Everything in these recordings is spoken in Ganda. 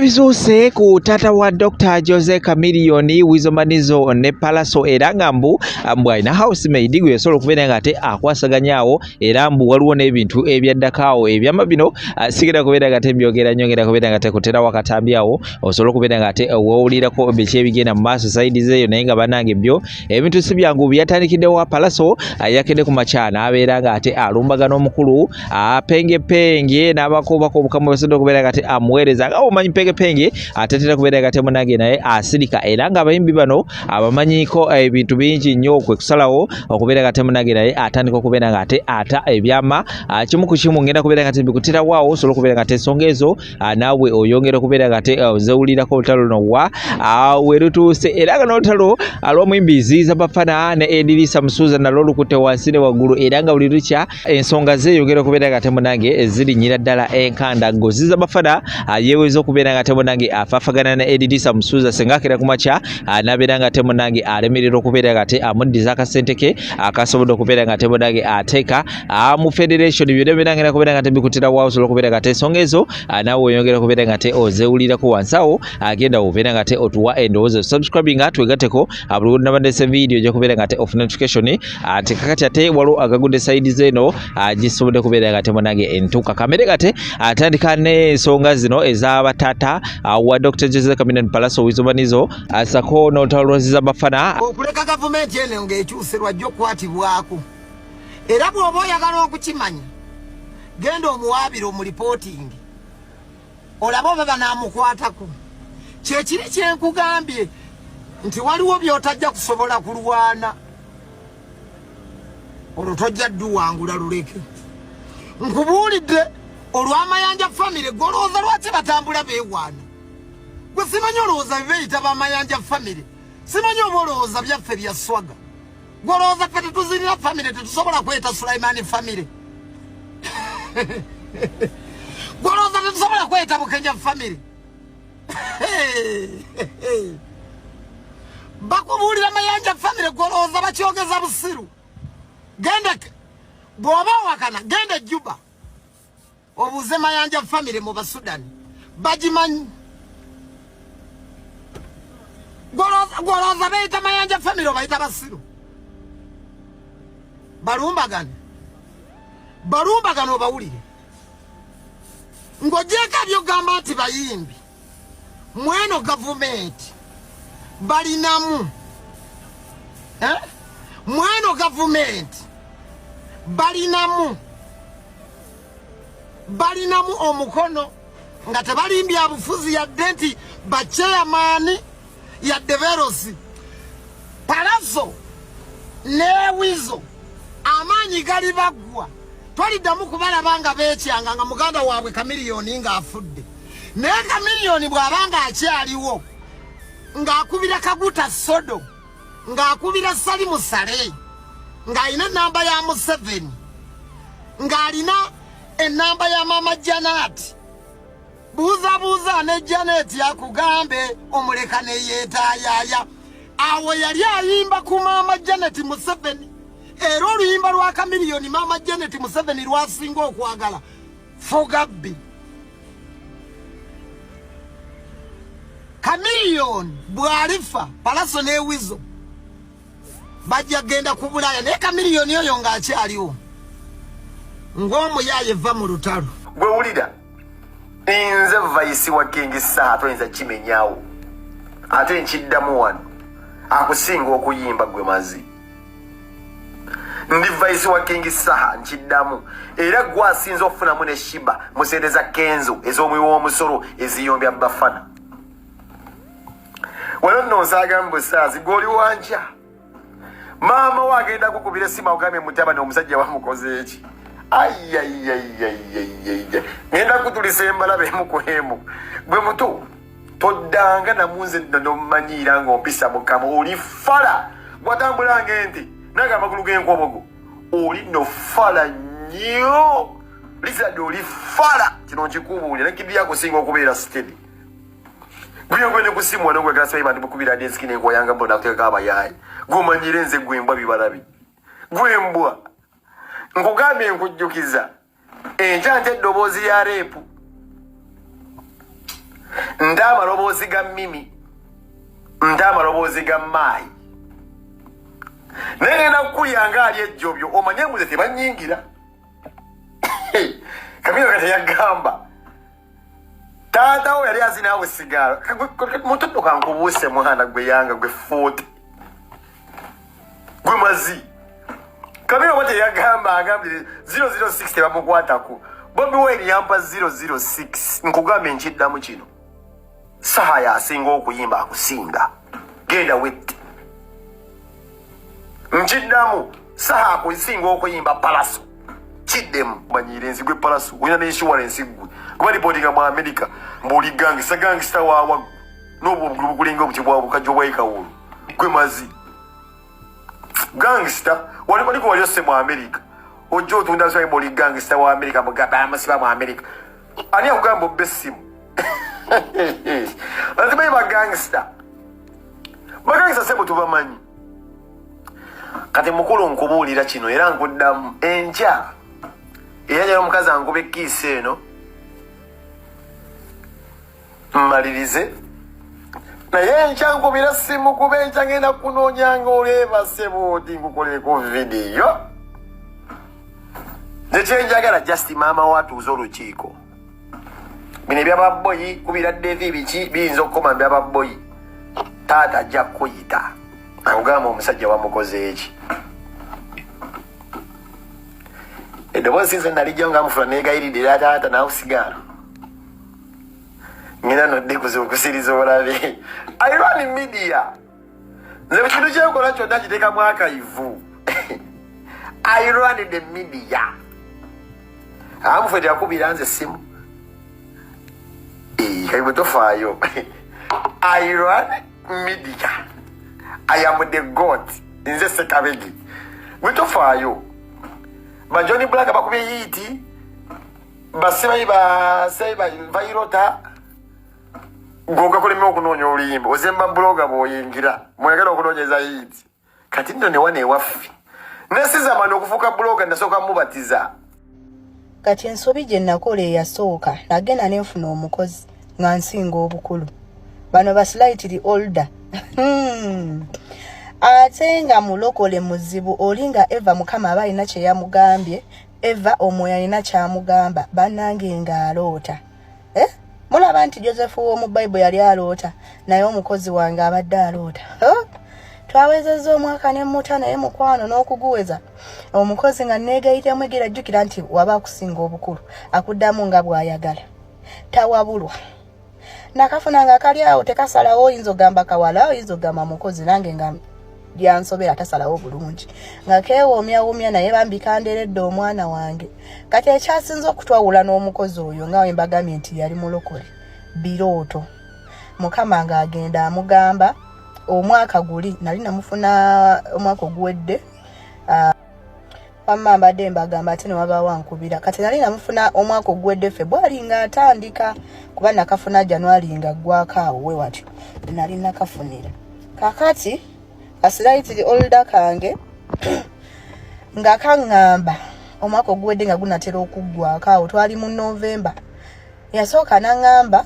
Ebisuuse ku taata wa Dr. Jose Chameleone, Weasel Manizo ne Pallaso, era nga mbu alina housemaid gwe yasobola okubeera nga ate akwasaganya awo, era mbu waliwo n'ebintu ebyaddako awo. Ebyama bino sigenda kubeera nga ate mbyogera nnyo, ngenda kubeera nga tekuterawo akatambi awo osobola okubeera nga ate wewulirako biki ebigenda mu maaso side zeeyo. Naye nga bannange, byo ebintu si byangu. Byatandikidde wa Pallaso yakedde ku makya n'abeera nga ate alumbagana omukulu Penge n'abakuubako obukamu basobodde okubeera nga ate amuweereza. Nga omanyi Penge atetera kubeera nga ate munange naye asirika, era nga abayimbi bano abamanyiiko ebintu bingi nnyo, kwe kusalawo okubeera nga ate munange naye atandika okubeera nga ate ata ebyama kimu ku kimu. Ngenda kubeera nga ate mbikuterawo awo osobola okubeera nga ate ensonga ezo naawe oyongera okubeera nga ate zewulirako olutalo luno wa we lutuuse. Era nga n'olutalo lw'omuyimbi Ziiza Bafana ne Edirisa Musuuza nalwo lukutte wansi ne waggulu, era nga buli lukya ensonga zeeyongera okubeera nga ate munange zirinyira ddala enkandaggo. Ziiza Bafana yeeweza okubeera nga ate munange afaafagana ne Edirisa Musuuza senga akera ku makya n'abeera nga ate munange alemererwa okubeera nga ate amuddiza akasente ke akasobodde okubeera nga ate munange ateeka mu federation. Byonna byonna ngenda kubeera nga tebikutira waawo, osobola okubeera nga ate ensonga ezo naawe oyongera okubeera nga ate ozewulirako wansi awo. Agenda obeera nga ate otuwa endowooza, subscribinga, twegatteko buli lwonabandese video ojja kubeera nga ate ofuna notification. Ate kakati ate waliwo agagudde side zeno gisobodde kubeera nga ate munange entuuka kamere gate atandika n'ensonga zino ez'abatata wa Dr. Jose Chameleone, Pallaso, Weasel Manizo sako n'olutalo lwa Ziza Bafana. Okuleka gavumenti eno ng'ekyuse lwajja okukwatibwako, era bw'oba oyagala okukimanya, genda omuwaabire omulipootingi olabe oba banaamukwatako. Kyekiri kyenkugambye nti waliwo by'otajja kusobola kulwana, olwo tojja dduwangula. Luleke nkubuulidde olw'Amayanja family. Golowooza lwaki batambula beewaana? Gwe simanyi, olowooza bibeeyita b'Amayanja family? Simanyi oba olowooza byaffe bya swaga. Golowooza ffe tetuzirira family, tetusobola kweta Sulaimani family? Golowooza tetusobola kweta Bukenya family? Bakubuulira Mayanja family, golowooza bakyogeza busiru? Genda, bw'oba owakana, genda Juba obuuze Mayanja family mu Basudani, bagimanyi. Golowooza beeyita Mayanja family obayita basiru? Balumbagane, balumbagane, obawulire. Ng'ogyeko ebyogamba nti bayimbi mweno gavumenti balinamu, eh? Mweno gavumenti balinamu omukono nga tebalimbya bufuzi, yadde nti bachairman, yadde berosi. Pallaso ne Weasel amaanyi gali baggwa, toliddamu kubalaba nga beekyanga nga muganda waabwe Chameleone ng'afudde. Naye Chameleone bw'aba nga akyaliwo, ng'akubira Kaguta Sodo, ng'akubira Salimu Saleh, ng'alina enamba ya Museveni, ng'alina enamba ya Mama Janet, buuzabuuza ne Janet akugambe omuleka neyeetaayaaya. Awo yali ayimba ku Maama Janet Museveni, era oluyimba lwa Chameleone Maama Janet Museveni lwasinga okwagala, Fugabbi. Chameleone bw'alifa, Pallaso ne Weasel bajja genda ku Bulaaya, naye Chameleone oyo ng'akyaliwo ng'omuyaaye va mu lutalo. Gwe wulira, nze vice wa King Saha, toyinza kimenyawo. Ate nkiddamu wano, akusinga okuyimba gwe mazi. Ndi vice wa King Saha, nkiddamu, era gwe asinza okufunamu ne Shiba mu sente za Kenzo ez'omuwi w'omusolo eziyombya Bafana. Wano nno nsaaga mbusaazi gw'oli wanja. Maama we agenda kukubira essimu agambye mutabani omusajja bamukoze eki. Ayayayayayaya, ngenda kutulisa embalabe emu ku emu. Gwe muto, toddanga namunze nno nomumanyiira ng'ompisa mukama. Oli fala, gwatambula ng'ente nange amagulu g'enkobogo. Oli nno fala nnyo, lizard, oli fala. Kino nkikubuulira nekidya kusinga okubeera steady. Gwe ne kusimu wano gwegala sayi bantu bukubira desk nenkoyanga mbona kuteeka abayaayi. Gwomanyire nze gwembwa bibalabi gwembwa. Nkugambye, nkujjukiza enkya nti eddoboozi lya rape. Nta amaloboozi ga Mimi, nta amaloboozi ga Maayi, naye ngenda kukulya nga ali ejjobyo, omanye mbuze tebanyingira. Kamiro kati yagamba taata wo yali azinaawe sigaala mutuddo, kankubuuse mwana gwe yanga gwe fuuti gwe mazi. Kamiro oba teyagamba, agambye 006 tebamukwatako. Bobi Wine yampa 006. Nkugambye nkiddamu kino, saha yasinga okuyimba akusinga, genda wette. Nkiddamu, saha akusinga okuyimba. Palaso kiddemu, manyire ensi gwe Palaso, olina ne insurance gwe kuba ripotinga mu America mbuoli gangster. Gangster wawa n'obwo obugulu bukulinga obuti bwa bukajja obwekawuulu gwe mazi. Gangster wali waliko wali ose mu America, ojja otunda swayi muli gangster wa America, mugamba amusiba mu America. Ani akugamba obba essimu? Azimanyi ba gangster, ba gangster sebo tubamanyi. Kati mukulu nkubuulira kino era nkuddamu enkya, era nyala omukazi ankuba ekiisi eno mmalirize naye enkya nkubira simu, kuba enkya ngenda kunoonya nga olwebase bwoti nkukoleko vidiyo. Nze kyenjagala just maama wo atuuze olukiiko. Bino ebyababoyi kubira devi biki biyinza okukoma byababoyi. Taata ajja kukuyita akugamba omusajja wamukoze eki. Eddoboozi nze nalijjawo nga mufula negayiridde era taata nawusigaalo ngenda nodde okusiriza olabe. I run media. Nze buli kintu kyenkola kyonna kiteekamu akayivu. I run the media. Amufe teyakubira nze essimu kali bwe tofaayo. I run media, I am the god. Nze Sekabegi, bwe tofaayo. Ba John Black bakubye hit, basibayi basebayi vairota gwogakulema okunoonya oluyimba ozemba blogger bw'oyingira mweyagala okunoonyeza hit. Kati nno ne wano ewaffe nesizamani okufuuka blogger nasooka mubatiza. Kati ensobi gye nakola eyasooka, nagenda nenfuna omukozi nga nsinga obukulu. Bano ba slightly older. Ate nga mulokole muzibu oli nga Eva. Mukama aba alina kye yamugambye Eva, omwoyo alina kyamugamba. Bannange, ng'aloota, eh? Mulaba nti Joseph w'omu Bayibuli yali aloota, naye omukozi wange abadde aloota. Huh? Twawezezza omwaka ne muta naye mukwano n'okuguweza omukozi nga neegayitamu egira. Jjukira nti waba akusinga obukulu akuddamu nga bw'ayagala, tawabulwa. Nakafuna nga kali awo tekasalawo. Oyinza ogamba kawala, oyinza ogamba mukozi, nange nga byansobera, tasalawo bulungi, nga keewoomyawomya, naye bambi kanderedde omwana wange. Kati ekyasinza okutwawula n'omukozi oyo, nga wembagambye nti yali mulokole, birooto. Mukama ng'agenda amugamba omwaka guli nali namufuna omwaka oguwedde. Wamma mbadde mbagamba ate newabaawo ankubira. Kati nali namufuna omwaka oguwedde Febwali nga atandika, kuba nakafuna January nga ggwako awo we watyo nali nakafunira. Kakati ka slightly older kange nga kaŋŋamba omwaka oguwedde nga gunatera okuggwako awo, twali mu November, yasooka naŋŋamba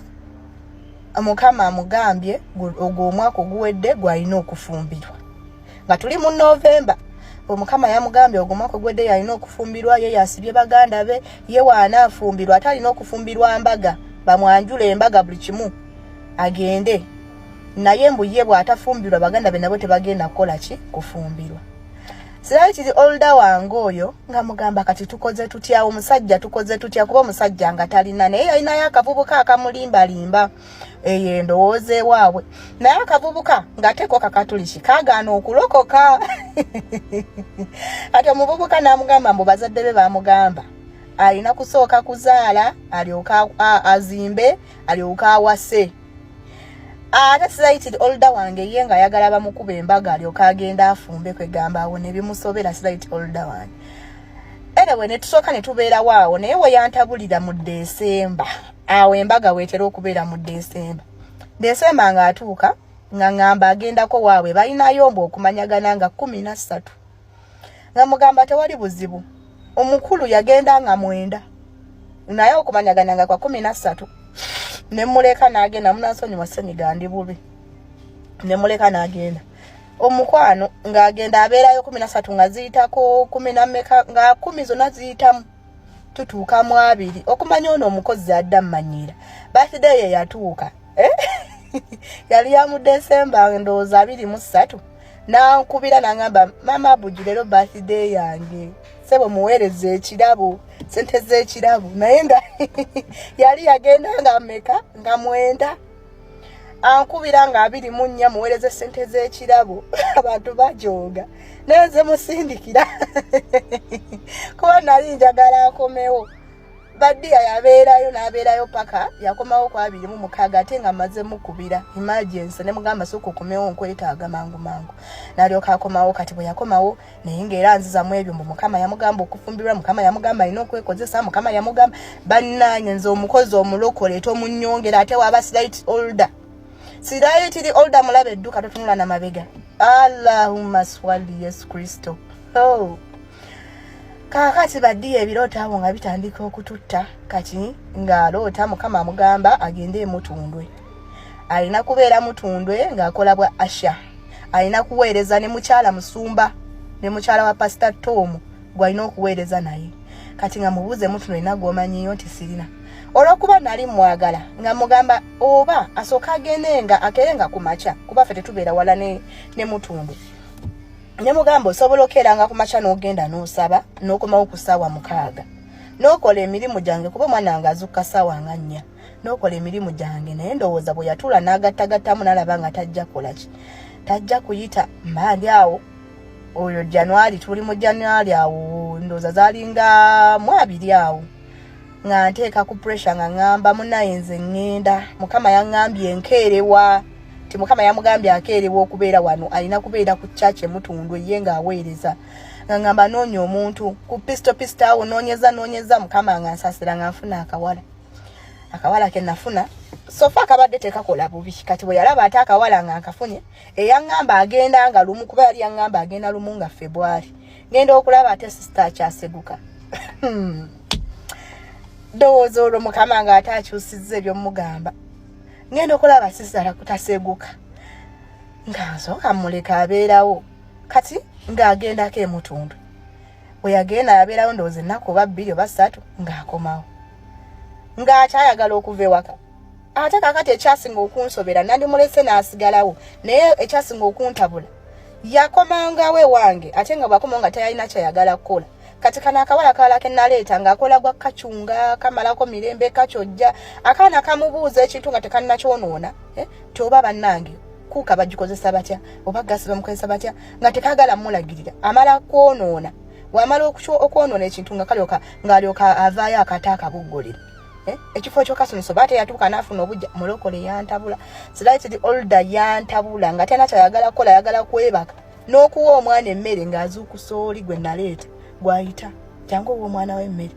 Mukama amugambye ogwo omwaka oguwedde gwalina okufumbirwa. Nga tuli mu November, omukama yamugambye ogwo omwaka oguwedde yalina okufumbirwa. Ye yasibye baganda be, ye waanaafumbirwa ate alina okufumbirwa mbaga, bamwanjula embaga buli kimu agende naye. Mbu ye bw'atafumbirwa, baganda be nabo tebagenda kukola ki? Kufumbirwa. Slightly older wange oyo nga mugamba, kati tukoze tutya omusajja, tukoze tutya? Kuba omusajja nga talina, naye yalinayo akavubuka akamulimbalimba eyo endowooza ewaabwe, naye akavubuka ng'ateeko kakatuliki kagaana okulokoka. Kati omuvubuka n'amugamba mbu bazadde be bamugamba alina kusooka kuzaala, alyoke azimbe, alyoke awase. Ate slightly older wange ye ng'ayagala bamukuba embaga alyoke agenda afumbe. Kwegamba awo ne bimusobera slightly older wange. Anyway, ne tusooka ne tubeerawo awo, naye we yantabulira mu Desemba awo, embaga weetera okubeera mu Desemba. Desemba ng'atuuka nga ŋŋamba agendako waabwe, balinayo mbu okumanyagana nga 13. Nga mugamba tewali buzibu. Omukulu yagenda nga 9, naye okumanyagana nga kwa 13. Ne muleka n'agenda, munansonyiwa senyiga ndi bubi. Ne muleka n'agenda. Omukwano ng'agenda abeerayo 13 nga ziyitako kumi na mmeka, nga 10 zonna ziyitamu, tutuuka mu 20. Okumanya ono omukozi adda mmanyiira. Birthday ye yatuuka. Yali ya mu December ndowooza 23. Nankubira n'angamba, mama Buju, leero birthday yange, sebo muweereza ekirabo, sente z'ekirabo. Naye nga yali yagenda nga mmeka, nga 9. Ankubira nga 24, muweereze sente z'ekirabo. Abantu bajooga, naye nze musindikira kuba nali njagala akomewo. Badiya yabeerayo n'abeerayo paka yakomawo ku 26, ate nga maze mukubira emergency ne mugamba sooka okomewo, nkwetaaga mangu mangu. N'alyoka akomawo. Kati bwe yakomawo, naye ng'era nzizamu ebyo mbu Mukama yamugamba okufumbirwa, Mukama yamugamba alina okwekozesa, Mukama yamugamba. Bannange, nze omukozi omulokole tomunyongera, ate waba slight older, slightly older, mulabe edduka, totunula na mabega. Allahumma swali Yesu Kristo. Oh. Kaakati baddiya ebirooto awo nga bitandika okututta. Kati ng'aloota Mukama amugamba agende emutundwe, alina kubeera Mutundwe ng'akola bwa usher, alina kuweereza ne mukyala musumba, ne mukyala wa Pasita Tom gw'alina okuweereza naye. Kati nga mubuuze, Mutundwe olina gw'omanyiyo? Nti sirina. Olw'okuba nali mwagala, nga mugamba oba asooka agende nga akerenga ku makya, kuba ffe tetubeera wala ne Mutundwe. Ne mugamba osobola okeeranga ku makya n'ogenda n'osaba n'okomawo ku ssaawa 6 n'okola emirimu gyange, kuba omwana wange azukka ssaawa nga 4, n'okola emirimu gyange. Naye ndowooza bwe yatuula n'agattagattamu n'alaba nga tajja kukola ki, tajja kuyita mbandi awo. Oyo January, tuli mu January awo, ndowooza zaalinga mu 20 awo, nga nteeka ku pressure nga ŋŋamba munaye nze ŋŋenda, Mukama yaŋŋambye nkeerewa. Ti Mukama yamugambye akeerewa okubeera wano, alina kubeera ku church eMutundwe ye ng'aweereza. Nga ŋŋamba noonya omuntu ku pisto pisto awo, noonyeza noonyeza, Mukama nga nsaasira nga nfuna akawala. Akawala ke nafuna so far kabadde tekakola bubi. Kati bwe yalaba ate akawala nga nkafunye, eyaŋŋamba agenda nga lumu, kuba yali yaŋŋamba agenda lumu nga Febwali, ngenda okulaba ate sisita akyaseguka. Ndowooza olwo Mukama nga ate akyusizza ebyomugamba. Ngenda okulaba sisita taseguka, nga nsooka muleka abeerawo. Kati ng'agendako eMutundwe, bwe yagenda yabeerawo ndowooza ennaku oba 2 oba 3, ng'akomawo ng'akyayagala okuva ewaka. Ate kakati ekyasinga okunsobera, nandimulese n'asigalawo, naye ekyasinga okuntabula, yakomangawo ewange, ate nga bwakomawo nga tayalina kyayagala kukola. Kati kano akawala kalala ke naleeta ng'akola gwa kacunga, kamalako mirembe, kakyojja. Akaana kamubuuza ekintu nga tekannakyonoona, eh? Ti oba bannange kuuka bagikozesa batya, oba gasi bamukozesa batya, nga tekagala mulagirira. Amala kwonoona, wamala okwonoona ekintu nga kalyoka ng'alyoka avaayo akata akabuggulira, eh? Ekifo kyokasonso ba teyatuuka n'afuna obujja. Mulokole yantabula, slightly older yantabula, nga talina kyayagala kukola, ayagala kwebaka n'okuwa omwana emmere ng'azuukusa oli gwe naleeta gwayita jangu owa omwana w'emmere.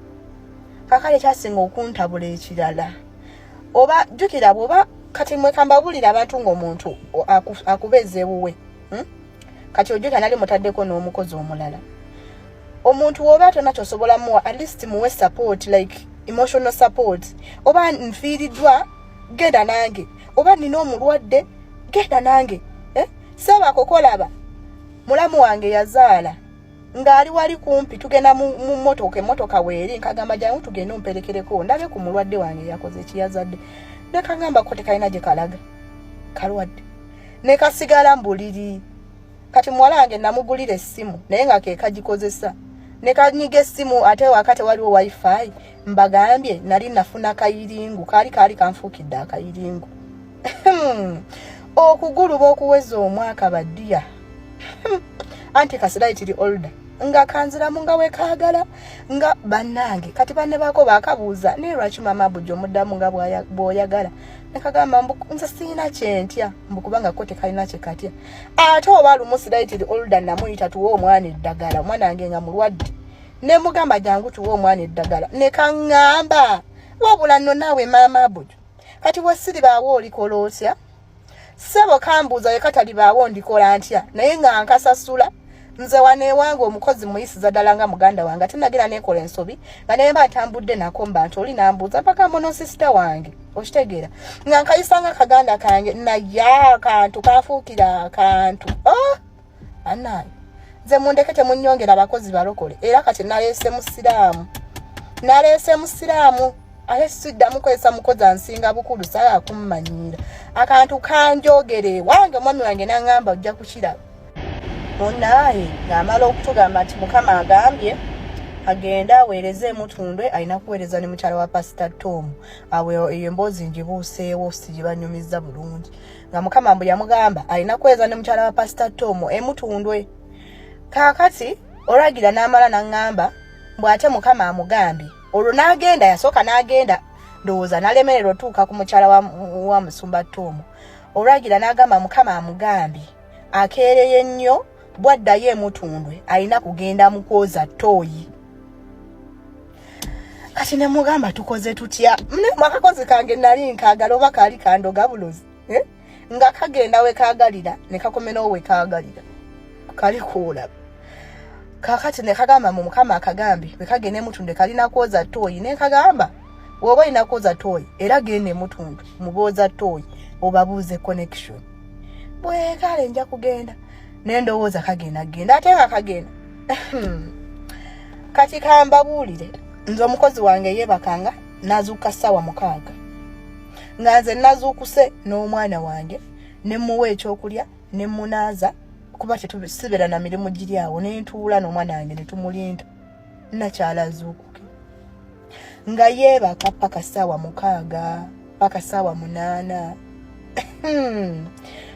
Kakale kyasinga okuntabula ekirala, oba jjukira bw'oba kati mwekambabulira abantu ng'omuntu akubeeza ewuwe, Kati ojjukira nali mutaddeko n'omukozi omulala. Omuntu woba tonna kyosobola muwa, at least muwe support, like emotional support. Oba nfiiriddwa, genda nange, oba nina omulwadde, genda nange, eh? Sabaako kolaba mulamu wange yazaala ng'ali wali kumpi, tugenda mu motoka, emotoka weeri, nkagamba jangu tugende omperekereko ndabe ku mulwadde wange yakoze ekiyazadde. Nekagamba ko tekalina gye kalaga, kalwadde, nekasigala mbuliri. Kati muwala wange namugulira essimu, naye nga kekagikozesa, nekanyiga essimu, ate waka tewaliwo wifi. Mbagambye nali nafuna kayiringu, kaali kaali kanfuukidde akayiringu okuguluba okuweza omwaka. Baddiya anti ka slightly older nga kanziramu nga wekaagala nga bannange. Kati banne baako bakabuuza, naye lwaki mama Bujo omuddamu nga bw'oyagala? Nekagamba mbu nze siina kyentya, mbu kubanga ko tekalina kyekatya. Ate oba lumu slightly older namuyita tuwe omwana eddagala, omwana wange nga mulwadde, nemugamba jangu tuwe omwana eddagala, nekaŋŋamba wabula nno naawe maama Bujo, kati bwesiribaawo olikola otya? Ssebo kambuuza ye katalibaawo ndikola ntya? Naye nga nkasasula. Nze wano ewange omukozi muyisiza ddala nga muganda wange, ate nagira nekola ensobi nga nemba ntambudde nako mu bantu, oli nambuuza mpaka mbono sisita wange, okitegeera, nga nkayisa nga kaganda kange, naye akantu kafuukira akantu. Oh! Bannange, nze mundeke, temunnyongera abakozi balokole. Era kati naleese musiraamu, naleese musiraamu, ate siddamu kozesa mukozi ansinga bukulu, saala kummanyiira. Akantu kanjogere wange, omwami wange naŋŋamba ojja kukiraba. Munaaye ng'amala okutugamba nti Mukama agambye agende aweereze emutundwe, alina kuweereza ne mukyala wa Pasita Tom. Awo eyo emboozi ngibuuseewo, sigibanyumiza bulungi, nga Mukama mbu yamugamba alina kuweereza ne mukyala wa Pasita Tom emutundwe. Kaakati olwagira n'amala n'aŋŋamba mbu ate Mukama amugambye, olwo n'agenda, yasooka n'agenda, ndowooza n'alemererwa otuuka ku mukyala wa musumba Tom. Olwagira n'agamba Mukama amugambye akeereye nnyo, bwaddayo emutundwe alina kugenda mu kwoza ttooyi. Kati ne mugamba tukoze tutya? Akakozi kange nali nkaagala, oba kaali kandoga bulozi, eh? Nga kagenda we kaagalira ne kakomenawo we kaagalira, kali kuolaba. Kakati ne kagamba mu Mukama akagambye bwe kagenda emutundwe kalina kwoza ttooyi. Ne kagamba bw'oba olina kwoza ttooyi, era genda emutundwe mubooza ttooyi obabuuze connection. Bwekale nja kugenda, nendowooza kagenda genda, ate nga kagenda. Kati kambabuulire, nze omukozi wange yeebakanga nazuukuka ssaawa 6, nga nze nazuukuse n'omwana wange, ne muwa ekyokulya, ne munaaza, kuba sibeera na mirimu giri awo, nentuula n'omwana wange ne tumulinda nakyala azuukuke. Nga yeebaka paka ssaawa 6, paka ssaawa 8.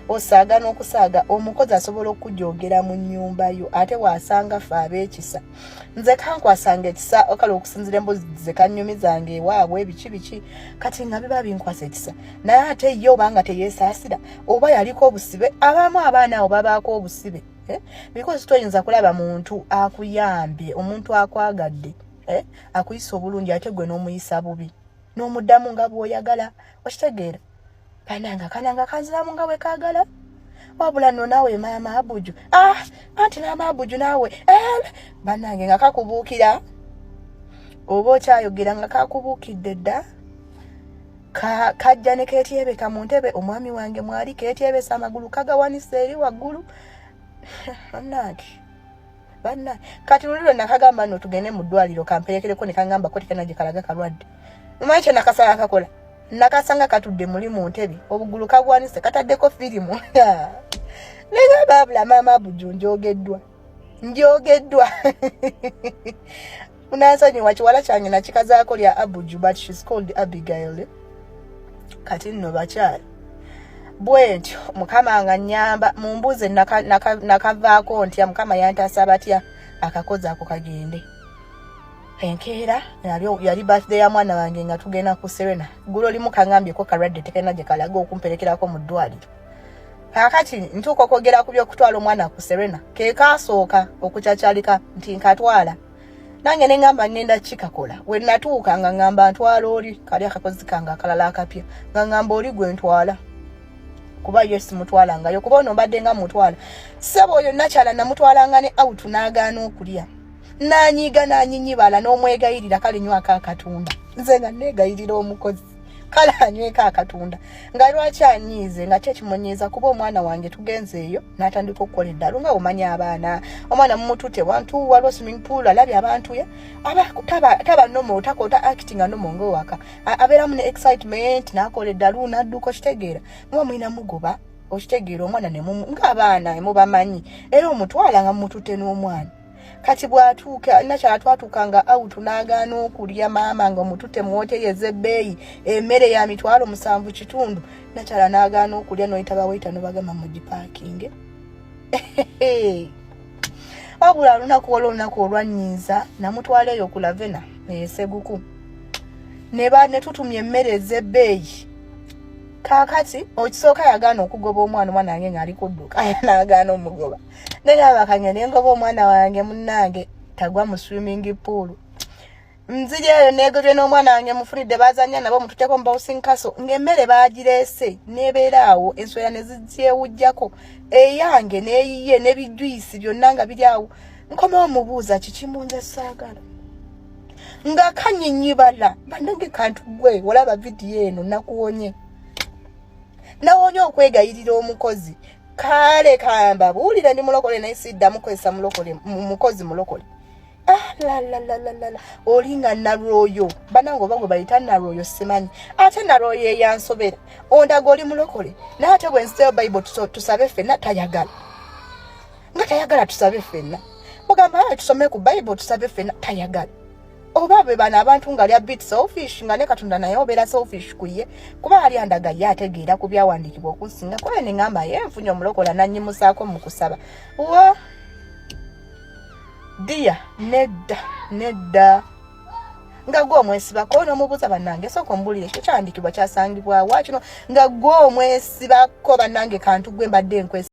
Osaaga n'okusaaga, omukozi asobola okujogera mu nnyumba yo, ate waasanga fe ab'ekisa. Nze kankwasanga ekisa, kale okusinzira embuzi ze kanyumizanga ewaabwe biki biki, kati nga biba binkwasa ekisa. Naye ate ye obanga teyeesaasira, oba yaliko obusibe, abamu abaana abo babaako obusibe, eh? Because toyinza kulaba muntu akuyambye, omuntu akwagadde, eh? Akuyisa obulungi, ate gwe n'omuyisa bubi, n'omuddamu nga bw'oyagala, okitegeera? Kananga kananga kanziramu nga bwe kaagala. Wabula nno naawe maama Abuju, ah, anti maama Abuju naawe, eh, bannange, nga kakubuukira, oba okyayogera nga kakubuukidde dda. Kajja ne keetyebeka mu ntebe omwami wange mwali, keetyebesa amagulu kagawanisa eri waggulu. Bannange, banna, kati luli lwe nakagamba nno tugende mu ddwaliro kamperekereko, ne kangamba ko tekana gye kalaga kalwadde. Mumanyi kye nakasanga kakola? Nakasanga katudde muli mu ntebe, obugulu kabwanise, kataddeko firimu. Negamba abula maama Abuju, njogeddwa, njogeddwa. Unansonyiwa, kiwala kyange nakikazaako lya Abuju, but she's called Abigail. Kati nno bakyala, bwe ntyo Mukama nga nnyamba. Mumbuuze nakavaako ntya, Mukama yantaasa batya akakozi ako kagende. Enkeera yali birthday ya mwana wange, nga tugenda ku Serena. Ggulo limu kaŋŋambyeko kalwadde, tekalina gye kalaga okumperekerako mu ddwaliro. Kaakati ntuuka okwogera ku by'okutwala omwana ku Serena, ke kaasooka okucakyalika nti nkatwala. Nange ne ŋŋamba ŋŋenda kikakola. We natuuka nga ŋŋamba ntwala oli, kali akakozi kange akalala akapya, nga ŋŋamba oli gwe ntwala, kuba ye simutwalangayo, kuba ono mbadde nga mutwala. Ssebo, oyo nakyala namutwalanga ne out, n'agaana okulya, n'anyiiga, n'anyinyibala, n'omwegayirira, kale nywako akatunda. Nze nga neegayirira omukozi, kale anyweko akatunda, nga lwaki anyiize, nga kyekimunyiiza kuba omwana wange tugenze eyo n'atandika okukola eddalu. Nga omanya abaana, omwana mumutute wantu waliwo swimming pool, alabye abantu ye aba taba normal, takota acting nga normal ngaowaka, abeeramu ne excitement, n'akola eddalu, n'adduka, okitegeera? Muba mulina mugoba, okitegeera? Omwana nemumu ng'abaana mubamanyi, era omutwala nga mumutute n'omwana. Kati bwatuuka nakyala, twatuuka nga out, n'agaana okulya. Maama, nga omutute mu woteri ez'ebbeeyi, emmere ya 75,000, nakyala n'agaana okulya, noyita bawaita nobagamba mugipaakinge. Wabula olunaku, waliwo olunaku olwannyiiza, namutwala eyo ku Lavena eyeseguku, ne tutumya emmere ez'ebbeeyi. Kaakati okisooka yagaana okugoba omwana, omwana wange ng'ali kudduka, n'agaana omugoba. Negamba kange nengoba omwana wange, munnange tagwa mu swimming pool. Nziri eyo neegobye n'omwana wange mufunidde bazanya nabo mututeko mu bouncing castle ng'emmere baagireese n'ebeera awo enswera ne zigyewujjako eyange n'eyiye n'ebijuyisi byonna nga biri awo nkomawo mubuuza kiki munze saagala nga kanyinyibala banange kantu gwe olaba vidiyo eno nakuwonye nawonye okwegayirira omukozi kale kamba buulira ndi mulokole naye siddamu kozesa mulokole mukozi mulokole ah, lalalalala oli nga nalwoyo banange oba gwe bayita nalwoyo simanyi ate nalwoyo eyansobera ondaga oli mulokole naye ate bwenziteyo bayibuli tusabe ffenna tayagala nga tayagala tusabe ffenna mugamba ah, tusome ku bayibuli tusabe ffenna tayagala oba be bano abantu nga lya bit selfish nga ne katonda naye obeera selfish ku ye kuba ali andaga ye ategeera ku byawandiikibwa okunsinga kuba ne ngamba ye nfunye omulokola nanyimusaako mu kusaba wa diya nedda nedda nga gwe omwesibako nomubuuza bannange sooka ombulire ekyo kyandikibwa kyasangibwawa kino nga gwe omwesibako bannange kantu gwe mbadde nkwesi.